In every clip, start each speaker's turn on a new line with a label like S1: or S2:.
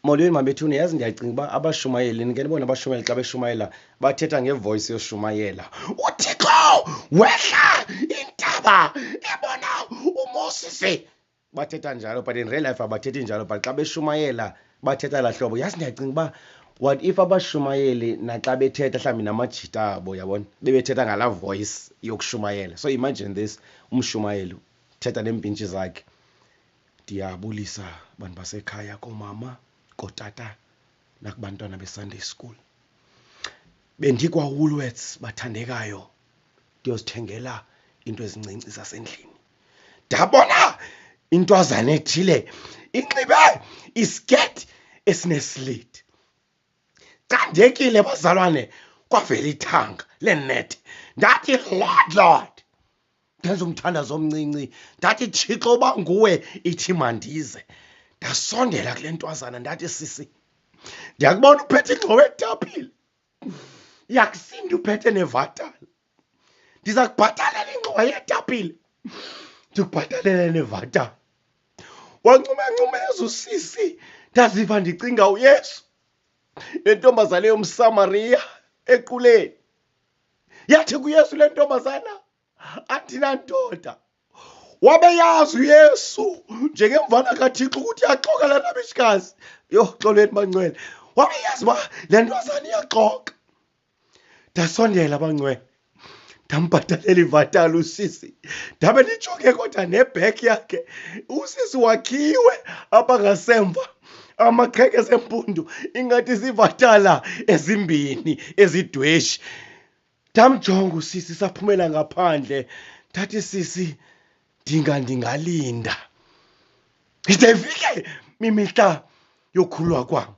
S1: Molweni mabethuni, yazi ndiyacinga uba abashumayeli, nike nibone abashumayeli xa beshumayela bathetha ngevoice yoshumayela. UThixo wehla intaba ebona uMoses. Bathetha njalo, but in real life abathethi njalo, but xa beshumayela bathetha laa hlobo. Yazi ndiyacinga uba what if abashumayeli naxa bethetha mhlawumbi namajita abo, yabona, bebethetha ngalaa voice yokushumayela. So imagine this, umshumayeli uthetha neempintshi zakhe. Ndiyabulisa bantu basekhaya, koomama, kootata nakubantwana beSunday school. BendikwaWoolworths bathandekayo ndiyozithengela into ezincinci zasendlini. Ndabona intwazana ethile inxibe isiketi esinesliti. Candekile bazalwane kwavela ithanga lenethe. Ndathi Lord, Lord. Ndenza umthandazo omncinci ndathi Thixo uba nguwe ithi mandize. Ndasondela kule ntwazana ndathi sisi ndiyakubona uphethe ingxowa etapile, yakusinda uphethe nevatala. Ndiza kubhatalela ingxowa yetapile ndikubhatalele nevatala. Wancumencumeza usisi, ndaziva ndicinga uYesu nentombazana yomSamariya equleni. Yathi kuYesu le ntombazana, andinandoda. Wabeyazi uYesu njengemvana kaThixo ukuthi iyaxoka laa nabishikazi. Yho, xolweni bangcwele. Wabeyazi uba le ntwazana iyaxoka. Ndasondela bangcwele, ndambhatalela ivatala usisi. Ndabe ndijonge kodwa nebhek yakhe. Usisi wakhiwe apha ngasemva amaqhekeza empundu ingathi ziivatala ezimbini ezidweshi. Ndamjonga usisi saphumela ngaphandle, ndathi sisi ndinga ndingalinda ide ifike imihla yokhulwa kwam.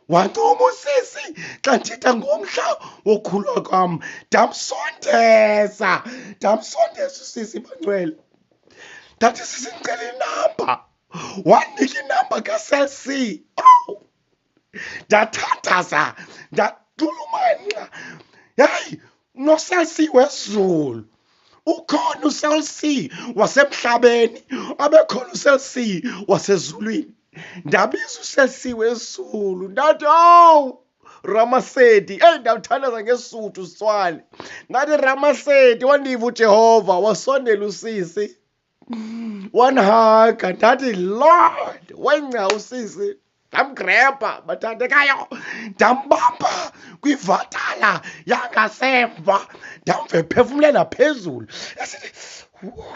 S1: Wancuma usisi xa ndithetha ngomhla wokhulwa kwam. Ndamsondeza, ndamsondeza usisi bangcwele. Ndathi sisi ndicela inamba, wandinika inamba kaCell C. Owu! Ndathandaza ndachulumanca, heyi noCell C wezulu ukhona, uCell C wasemhlabeni abekhona, uCell C wasezulwini. Ndabiza uCell C wezulu ndathi owu Ramasedi, eyi ndawuthandaza ngesuthu sitswane. Ndathi Ramasedi, wandiva uJehova, wasondela usisi wandihaga. Ndathi Lord, wenca usisi, ndamgrebha bathandekayo, ndambamba kwivatala yangasemva, ndamva ephefumlela phezulu esithi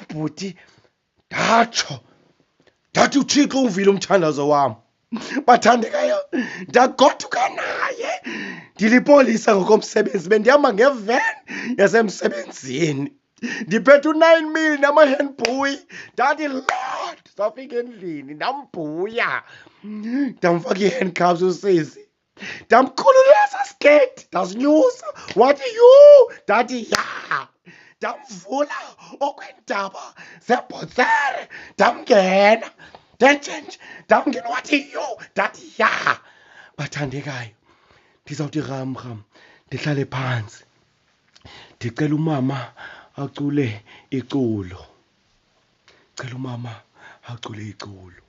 S1: bhuti. Ndatsho ndathi uThixo uvile umthandazo wam bathandekayo. Ndagoduka naye, ndilipolisa ngokomsebenzi, bendihamba ngeven yasemsebenzini ndiphethe u-9 mil nama-handbuoy. Ndathi Lord, safika endlini ndambhuya, ndamfaka ii-handcuffs usisi, ndamkhulula esa siketi, ndasinyusa, wathi yhu, ndathi ya, ndamvula okweentaba zebhotsere, ndamngena ndenjenje, ndamngena, wathi yhu, ndathi ya. Bathandekayo, ndizawuthi ram ram ndihlale phantsi, ndicela umama acule iculo, cela umama acule iculo.